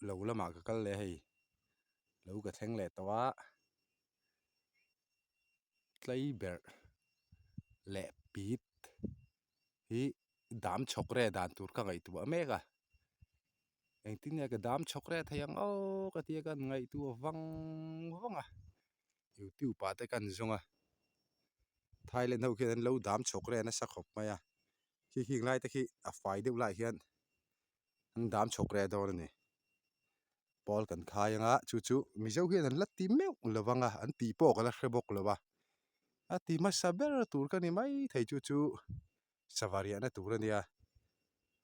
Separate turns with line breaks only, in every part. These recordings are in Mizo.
lo lamah ka kal leh a hei lo ka thleng leh tawh a tlei berh leh pit hi dam chhawk reh dan tur ka ngaihtuah mek a engtin nge ka dam chhawk reh thei ang aw ka tia ka ngaihtuah vang vang a youtube ah te ka han zawng a Thailand ho khian an lo dam chhawk reh nasa khawp mai a khi khing lai te khi a fai deuh lai hian an dam chhawk reh dawn a ni pawl kan khai anga chu chu mizo hian an la ti meuh lo vang a an tih pawh ka la hre bawk lo a a ti hmasa ber tur ka ni mai thei chu chu sava riahna tur a nia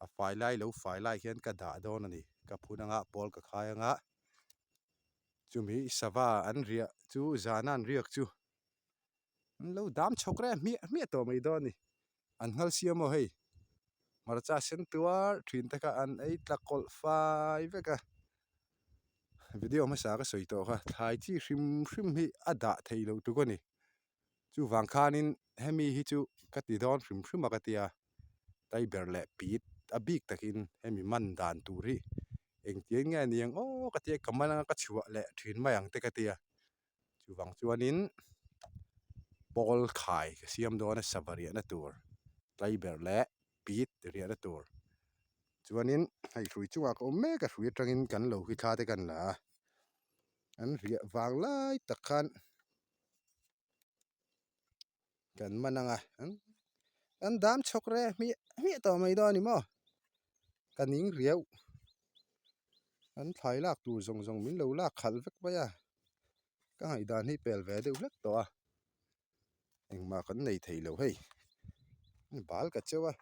a fai lai lo fai lai hian ka dah dawn a ni ka phun anga pawl ka khai anga chumi sava an riah chu zana an riak chu an lo dam chhawk reng hmiah hmiah tawh mai dawn a ni an nghal siam aw hei hmarcha sen tuar thin te kha an ei tla kawlh fai vek a video hmasa ka sawi tawh kha thlai chi hrim hrim hi a dah theih loh tuk a ni chuvang khanin hemi hi chu ka ti dawn hrim hrim a ka tia tiber leh pit a bik takin hemi man dan tur hi engtiang nge a ni ang aw ka tia ka man anga ka chhuah leh thin mai ang te ka tia. Chuvang chuanin pawl khai ka siam dawn a sava riahna tur tlaiber leh pit riahna tur chuanin hei hrui chungah ka awm mek a hrui atangin kan lo hi thla te kan la a an riah vang lai tak khan kan man ang a kan dam chhawk reh hmiah hmiah tawh mai dawn a ni maw ka ning riau an thlai lak tur zawng zawng min lo lak khalh vek mai a ka ngaihdan hi pel ve deuh hlek tawh a engmah kan nei thei lo hei bal ka cheu a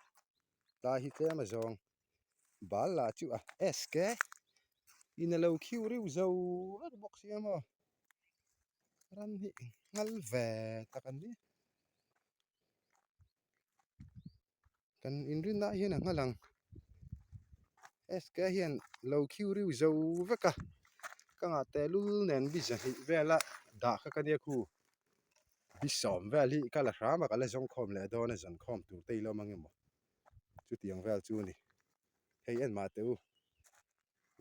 tlai hi tlem a zawng bal lah chu a sk in a lo khiu riu zo vek bawk sia maw. Ram hi nghal ve tak an ni. Kan inrinna ah hian a nghal ang. SK hian lo khiu riu zo vek a. Ka ngah tehlul nen bi zahnih vela dah kha ka nia khu. Bi sawm vel hi ka la hram a ka la zawng khawm leh dawn a zawn khawm tur te ilo awm ang emaw. Chutiang vel chu a ni. Hei en mah teh u.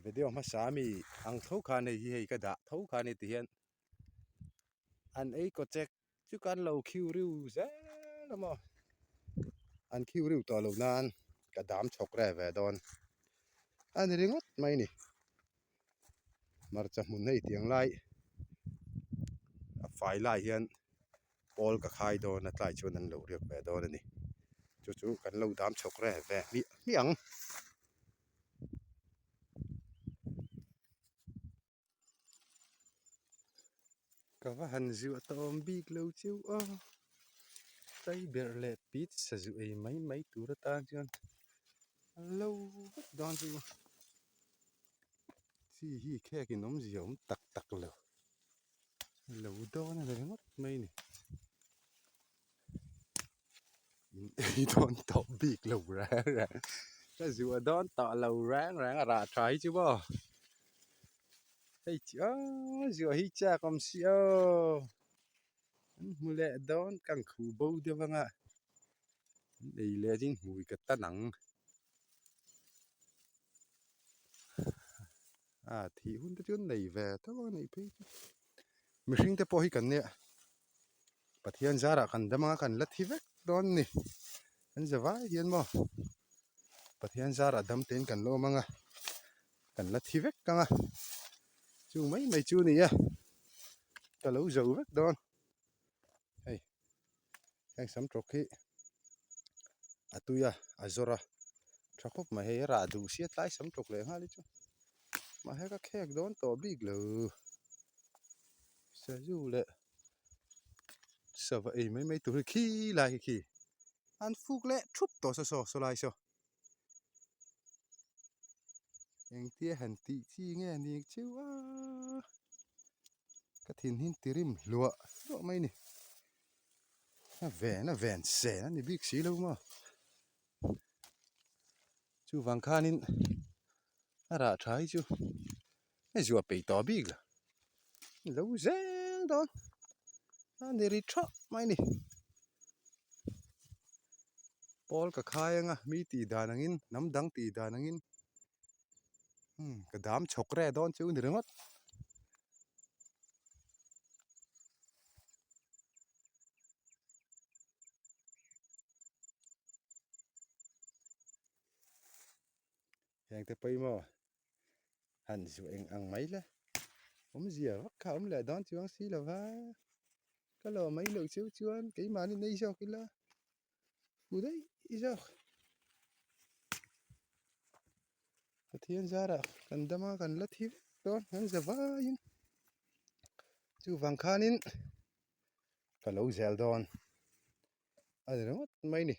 Video hmasa ami ang tho khan hei hi hei ka dah tho khan heti hian an ei kaw chek chu kan lo khiu riu zel a maw an khiu riu tawh lo nan ka dam chhawk reh ve dawn a ni ringawt mai a ni hmarcha hmun hei tiang lai a fai lai hian pawl ka khai dawn a tlai chuan an lo riak ve dawn a ni chu chu kan lo dam chhawk reh ve hmiah hmiah ang. Ka va han zuah tawm bik lo cheu a tlaiberh leh pit sazu ei mai mai tur atan chuan a lo vek dawn chu chi hi khek in awmzia awm tak tak lo lo dawn a ni ringawt mai a ni. Ei dawn tawh bik lo reng reng ka zuah dawn tawh lo reng reng a rah tha hi chu maw hei chu aw zuah hi chak awm si aw an hmu leh dawn ka ang khuh bo deuh ang a an ei leh ding hmui ka tan ang a thih hun te chu an nei ve tho a nih phei chu mihring te pawh hi kan nia. Pathian zarah kan dam anga kan la thi vek dawn a ni kan za vai hian maw Pathian zarah dam tein kan la awm anga kan la thi vek ang a chu mai mai chu a ni a ka lo zo vek dawn hei heng sam tawk hi a tui a a zawr a tha khawp mai hei a rah duh sia tlai sam tawk leh nghal hi chu mahse ka khek dawn tawh bik lo sazu leh. Sava ei mai mai tur hi khi lai hi khi an fuk leh thup tawh saw saw saw lai saw engtia han tih chi nge ni chiu a ka thin hi ti rim hluah hluah mai ni a ven a ven sen a ni bik si lo maw chuvang khanin a rah tha hi chu hei zuah peih tawh bik lo lo zel dawn a ni ri thawh mai a ni pawl ka khai anga mi tih dan angin hnam dang tih dan angin. Umm ka dam chhawk reh dawn chu ni ringawt. Heng te pawimawh han zu eng ang mai la awmzia vak kha a awm leh dawn chuang si lo va ka lawm mai loh cheu chuan keimahni nei zawk ila fu daih zawk Pathian zarah kan dam a kan la thi vek dawn kan za vaiin chuvang khanin ka lo zel dawn a ni ringawt mai ni.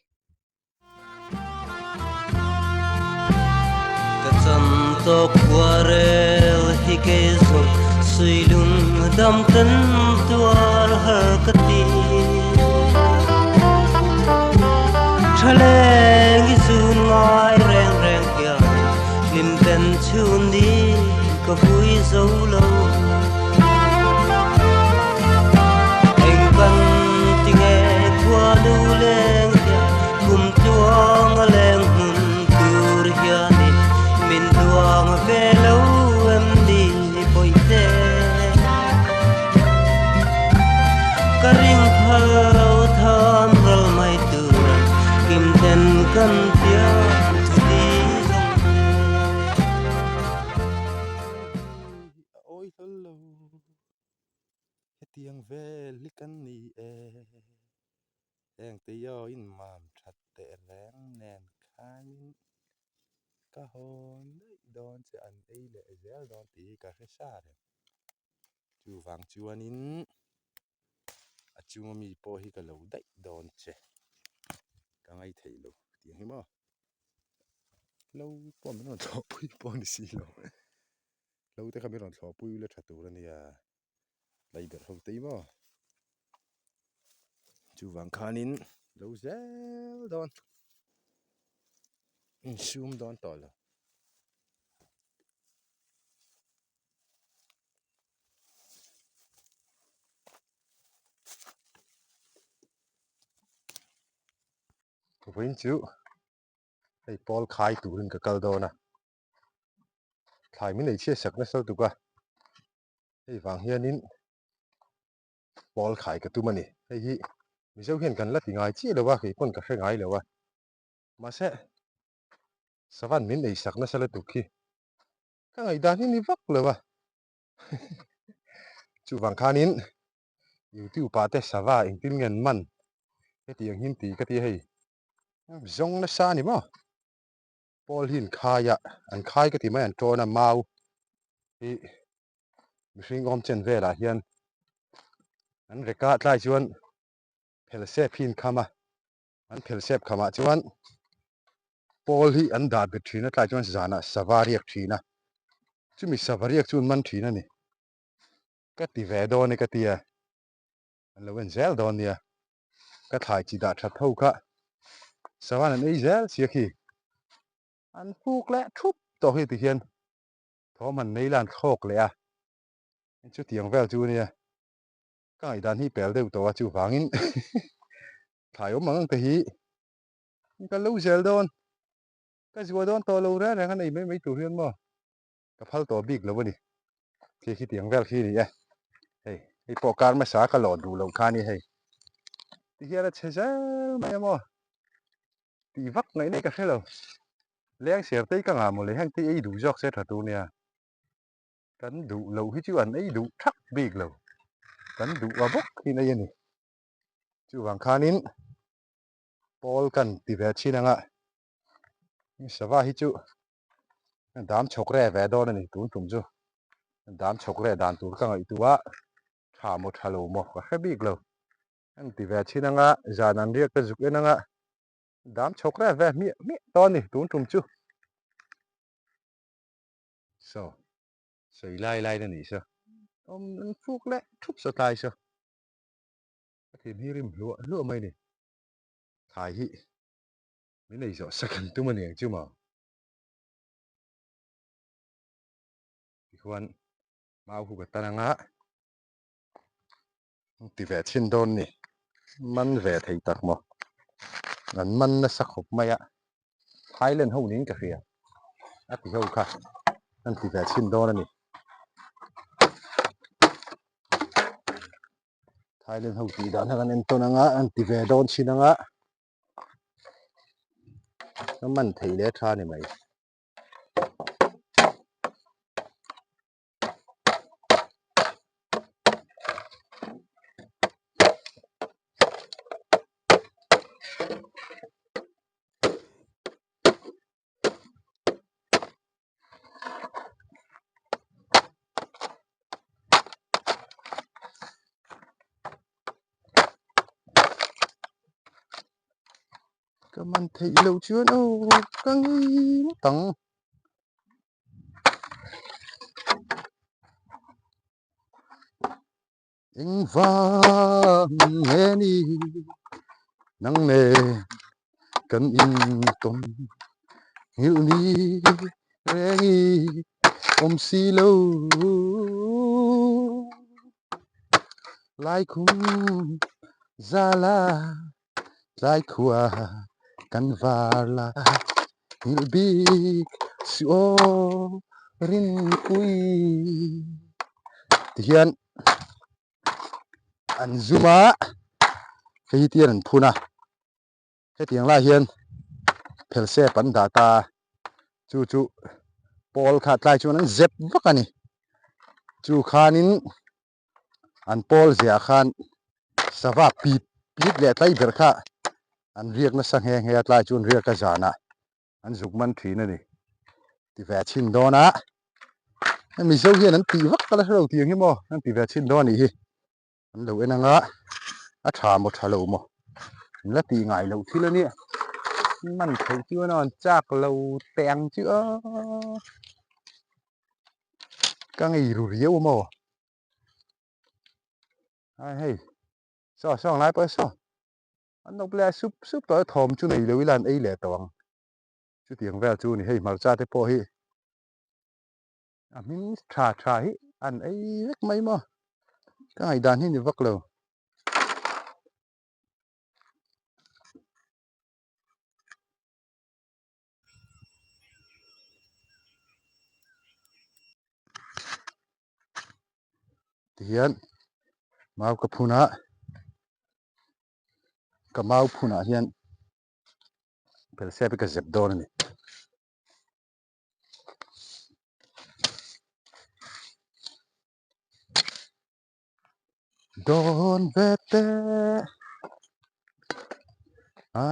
Ka chan tawk khuarel hi kei zawng suilung dam ten tuar har ka ti. Tha leng i zun ngai reng reng hian hlim ten chhun ni ka vui zo lo. Eng kan ti nge khua nu leng hian kum tluang a leng hmun tur hianin min duang ve lo em ni pawihte. Ka ring phal lo tham ral mai turan kim ten kan piang chuti zawng te.
A awi hlawl lo. Hetiang vel hi kan ni e. Heng te yaw in mam that teh reng nen khanin ka hawn daih dawn che an ei leh zel dawn tih hi ka hre sa reng. Chuvang chuanin a chunga mi pawh hi ka lo daih dawn che ka ngaithei lo tiang hi maw. Lo pawh min rawn thlawhpui pawh a ni si lo. Lo te kha min rawn thlawhpui ula tha tur a nia. Leiber ho te hi maw. Chuvang khanin lo zel dawn. Insum dawn tawh lo. Vawiin chu hei pawl khai turin ka kal dawn a thlai min ei chhiat sak nasa lutuk a hei vang hianin pawl khai ka tum a ni hei hi mizo hian kan la ti ngai chiah lo a kei pawn ka hre ngai lo a mahse savan min ei sak nasa lutuk hi ka ngaihdan hi ni vak lo a chuvang khanin youtube ah te sava engtin nge an man hetiang hi an ti ka ti a hei zawng nasa a ni maw pawl hi an khai a an khai ka ti mai an tawn a mau hi mihring awm chen velah hian an rek a tlai chuan phel sep hi an kham a an phel sep khamah chuan pawl hi an dah bet thin a tlai chuan zanah sava riak thin a chumi sava riak chu an man thin a ni ka ti ve dawn e ka ti a an lo en zel dawn nia ka thlai chi dah that ho kha savan an ei zel sia khi an fuk leh thup tawh hi tihian thawm han nei la an thlawk leh a chutiang vel chu ania ka ngaihdan hi pel deuh tawh a chuvangin thlai awm ang ang te hi ka lo zel dawn ka zuah dawn tawh lo reng reng a nei mai mai tur hian maw ka phal tawh bik lo a ni khi khi tiang vel khi a ni e hei hei pawh kar hmasa ka lawh duh loh kha a ni hei ti hian a chhe zel mai a maw tih vak ngaih nei ka hre lo leng ser te hi ka ngah mawle heng te ei duh zawk se tha tur nia kan duh loh hi chu an ei duh thak bik lo kan duh a bawk hi nei a ni chuvang khanin pawl kan ti ve thin anga sava hi chu dam chhawk reh ve dawn a ni tun tum chu dam chhawk reh dan tur ka ngaihtuah a tha maw tha lo maw ka hre bik lo an ti ve thin anga zan an riak te zuk en anga dam chhawk reh ve hmiah hmiah dawn a ni tun tum chu saw sawi lai lai na nih saw awm an fuk leh thup saw tlai saw ka thin hi rim hluah hluah mai a ni thlai hi min ei zawh sak an tum a ni ang chu maw tikhuan mau hu ka tan anga ti ve chhin dawn ni man ve thei tak maw an man nasa khawp mai a Thailand ho niin ka hria a ti ho kha. Kan ti ve chhin dawn a ni. Thailand ho tih dan kha kan en tawn anga an ti ve dawn chhin anga ka man thei leh tha a ni mai. Ka man theih loh chuan aw ka ngei ngawt ang. Engvang nge ni nang nen kan intawn nghilh ni reng i awm si lo. Laikhum zala tlaikhua kan var la nghilh bik suh aw rinpui. Tihian an zum a, hei hi tian an phun a, hetiang lai hian phelsep an dah ta a, chu chu pawl kha tlai chuan an zep vak a ni. Chu khanin an pawl ziah khan sava pit pit leh tlai ber kha an riak nasa nghe nghe a, tlai chu an riak a zanah an zuk man thin a ni. Ti ve chhin dawn a, Mizo hian an tih vak ka la hre lo tih ang hi maw, an ti ve chhin dawn a nih hi. An lo en anga a tha maw tha lo maw an la tih ngai loh thil a nia. Man theih chuan a an chak lo teh ang chu a ka ngei ru riau a maw. Ai hei saw saw ang lai pawh saw an lo ple sup sup tawh a thawm chu nei lo ila an ei leh tawh ang. Chutiang vel chu a ni hei hmarcha te pawh hi a hming tha tha hi an ei vek mai maw ka ngaihdan hi ni vak lo. Tihian mau ka phun a ka mau phunah hian phelsep hi ka zep dawn a ni. Dawn ve te a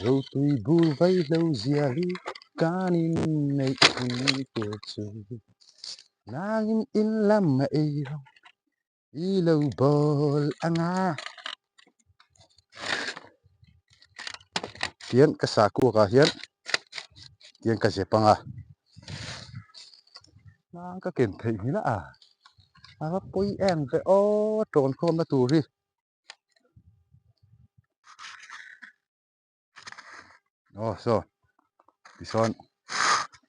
rotui bur vai hlo zia hi kan inneih hun tur chu nangin in lam a ei rawng I lo bawl anga. Tian ka sakuak ah hian tian ka zep anga. Hnang ka ken theih hmel a a va pawi em ve aw tawn khawmna tur hi. Aw saw tisawn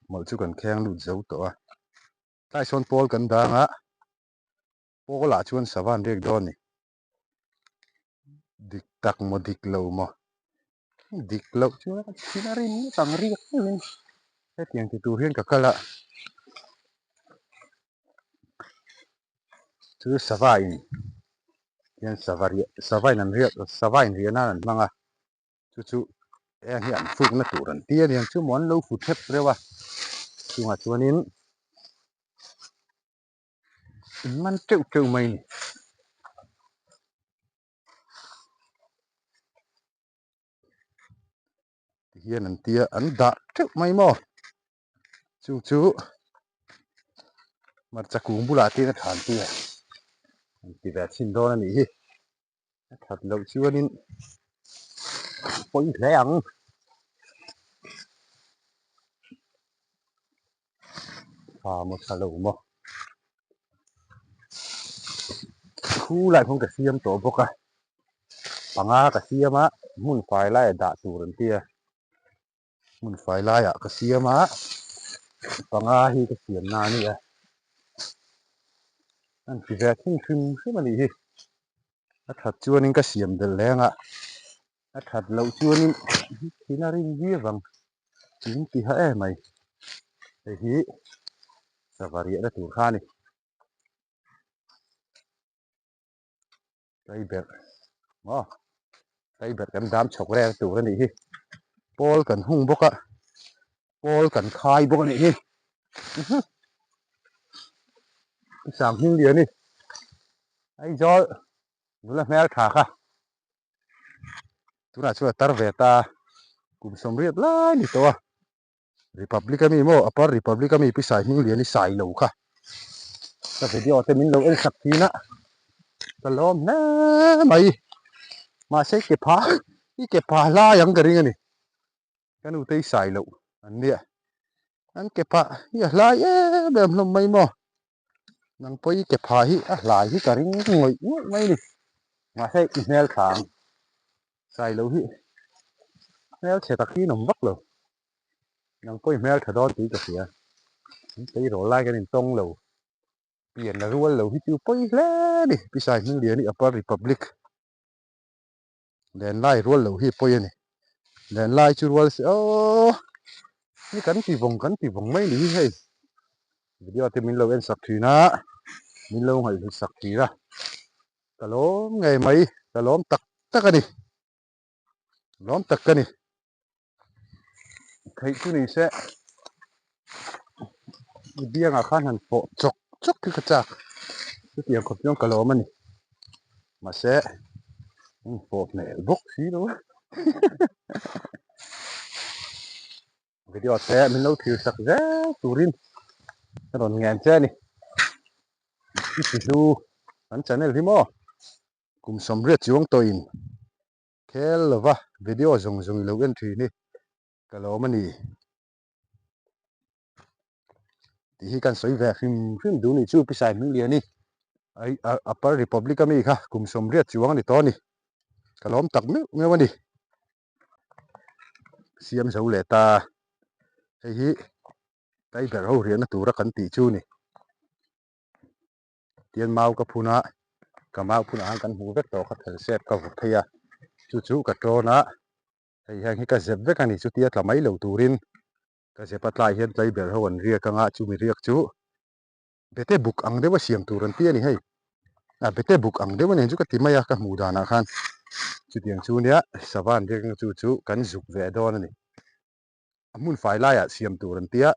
mawlh chu kan kheng lut zo tawh a tlai sawn pawl kan dang a. Pawlah chuan sava an riak dawn a ni. Dik tak maw dik lo maw? Dik loh chuan a thil a rin ngawt ang riak meuhin hetiang ti tur hian ka kal a. Chu sava in hian sava riah sava in an riak sava in riah nan an hmang a. Chu chu eng hi an fukna tur an ti a niang chu maw an lo fu thep reuh a. Chungah chuanin. In man teuh teuh mai ni. Ti hian an tia an dah teuh mai maw. Chu chu hmarcha kung bulah te hian a than tir a. An ti ve chhin dawn a nih hi. A that loh chuanin pawi hle ang. Tha maw tha lo maw. Khu lai kawng ka siam tawh bawk a. Panga ka siam a, hmun fai laiah dah tur an tia. Hmun fai laiah ka siam a, panga hi ka siam na a ni a. An ti ve thung hrim hrim a nih hi. A that chuanin ka siam belh leng a, a that loh chuanin thil a rin viau ang. Min ti ha em mai. Hei hi sava riahna tur kha a ni. Tlaiberh maw tlaiberh kan dam chhawk reng tur a nih hi. Pawl kan hung bawk a, pawl kan khai bawk a nih hi. Sanghming lian hi Aizawl nula hmel tha kha. Tunah chuan a tar ve ta kum sawmriat lai ni tawh a. Republic ami maw Upper Republic ami pi Sai hming lian i sai lo kha ka video te min lo en sak thin a ka lawm hle mai mahse ke pha i ke pha hlai ang ka ring a ni ka nu te i sai loh an nia an ke pha hi a hlai em em hlawm mai maw nang pawh i ke pha hi a hlai hi ka ring ngawih ngawih mai a ni mahse i hmel tha ang. Sai lo hi hmel chhe tak hi an awm vak lo. Nang pawh i hmel tha dawn tih ka hria. An tleirawl lai kan intawng lo. Pian la rual lo hi chu pawi hle a ni. Pi Sai Hminglian hi Upper Republic lenlai rual lo hi pawi a ni. Lenlai chu rual se aw ni kan ti vawng kan ti vawng mai ni hi hei. Video te min lo en sak thin a, min lo ngaihhlut sak thin a. Ka lawm ngei mai, ka lawm tak tak a ni. Lawm tak ka ni. Theih chu ni se, i biangah khan han fawh chawk chawk hi ka chak. Chutiang khawp chuan ka lawm a ni. Mahse, in fawh hmel bawk si lo a. Video te min lo thlir sak zel turin ka rawn ngen che a ni. I ti hlu kan channel hi maw kum sawmriat chuang tawhin khel lova video zawng zawng i lo en thin hi ka lawm a ni. Tih hi kan sawi ve hrim hrim duh ni chu Pisai Hminglian hi Upper Republic ami kha kum sawmriat chuang a ni tawh a ni. Ka lawm tak meuh meuh a ni. Siam zo leh ta hei hi tiger ho riahna tura kan tih chu ni tian mau ka phun a ka mau phunah khan kan hmuh vek tawh kha thel sep ka vut phei a chu chu ka tawn a hei hian hi ka zep vek a ni chutia tla mai lo turin ka zep a tlai hian tiger ho an riak anga chumi riak chu Bete buk ang deuh a siam tur an ti a ni hei. A bete buk ang deuh a nen chu ka ti mai a ka hmuh danah khan chutiang chu nia sava an riak chu chu kan zuk ve dawn a ni. A hmun fai laiah siam tur an ti a,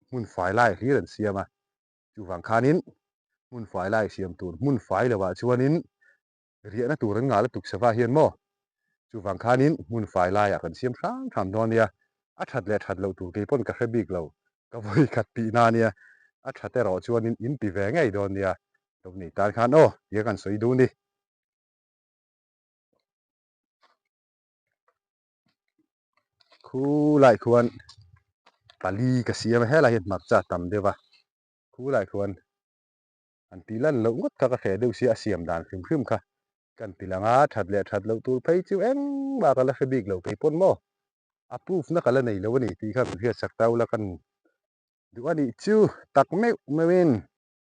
hmun fai lai hlir an siam a, chuvang khanin hmun fai lai siam tur hmun fai lovah chuanin riahna tur an ngah lutuk sava hian maw? Chuvang khanin hmun fai laiah kan siam hrang hram dawn nia, a that leh that loh tur kei pawn ka hre bik lo, ka vawi khat tihna ania, a that erawh chuanin in ti ve ngei dawn nia, lo nei tan khan aw tia kan sawi duh ni. Khu lai khuan pali ka siam a, helai hian hmarcha a tam deuh a, khu lai khuan An tih lan loh ngawt kha ka hreh deuh sia a siam dan hrim hrim kha kan ti lang a, that leh that loh tur phei chu engmah ka la hre bik lo kei pawn maw a proof na ka la nei lo a ni tih kha min hriat sak ta ula kan duh a nih chu tak meuh meuhin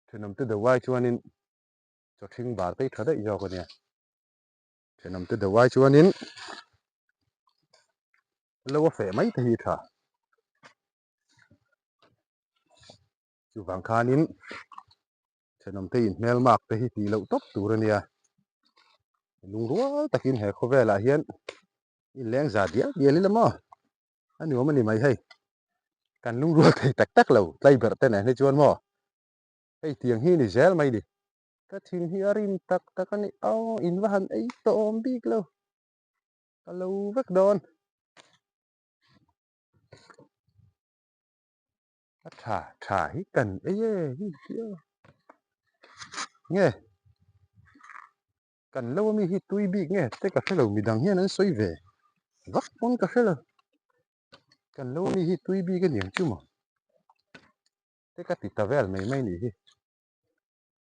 thenawmte deuh ai chuanin chawthing bar te hi tha daih zawk a nia thenawmte deuh ai chuanin lo a feh mai te hi tha. Chuvang khanin thenawmte inhmelmak te hi tih loh tawp tur a nia. Lungrual takin he khawvelah hian inleng za dial dial ila maw? A nuam a ni mai hei. Kan lungrual thei tak tak lo tlai berh te nen hi chuan maw? Hei tiang hi ni zel mai ni. Ka thin hi a rim tak tak a ni. Aw in va han ei tawh awm bik lo. Ka lo vek dawn. A tha tha hi kan ei e hi hi nge kan lo ami hi tui bik nge te ka hrelo midang hian an sawi ve vak pawn ka hrelo kan lo ami hi tui bik aniang chu maw te ka ti ta vel mai mai nih hi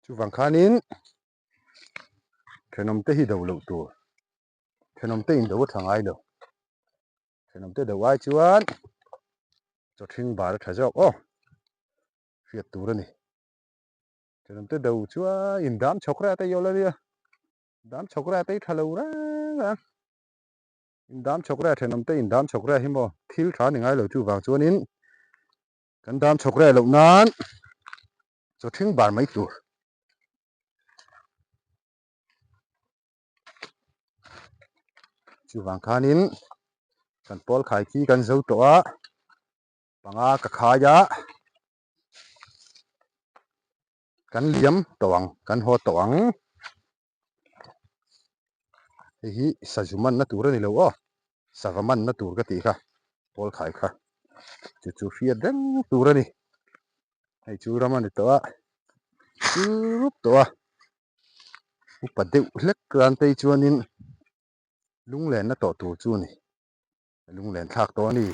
chuvang khanin thenawm te hi do loh tur thenawm te in do a tha ngai lo. Thenawmte deuh ai chuan chawthing bar a tha zawk aw hriat tur a ni. Thenawmte deuh chuan in dam chhawk reh a te i awlh a nia, dam chhawk reh a te i tha lo reng reng. In dam chhawk reh a thenawmte in dam chhawk reh hi maw thil tha a ni ngai lo chuvang chuanin. Kan dam chhawk reh loh nan chaw ṭhing bar mai tur. Chuvang khanin kan pawl khai khi kan zo tawh a, panga ka khai a, kan liam tawh ang, kan haw tawh ang. Hei hi sazu manna tur a ni lo aw, sava manna tur ka tih kha, pawl khai kha chu chu hriat reng tur a ni. Hei chu ram a ni tawh a, chup tawh a, upa deuh hlek ran phei chuanin lunglenna tawh tur chu a ni, lunglen thlak tawh a ni.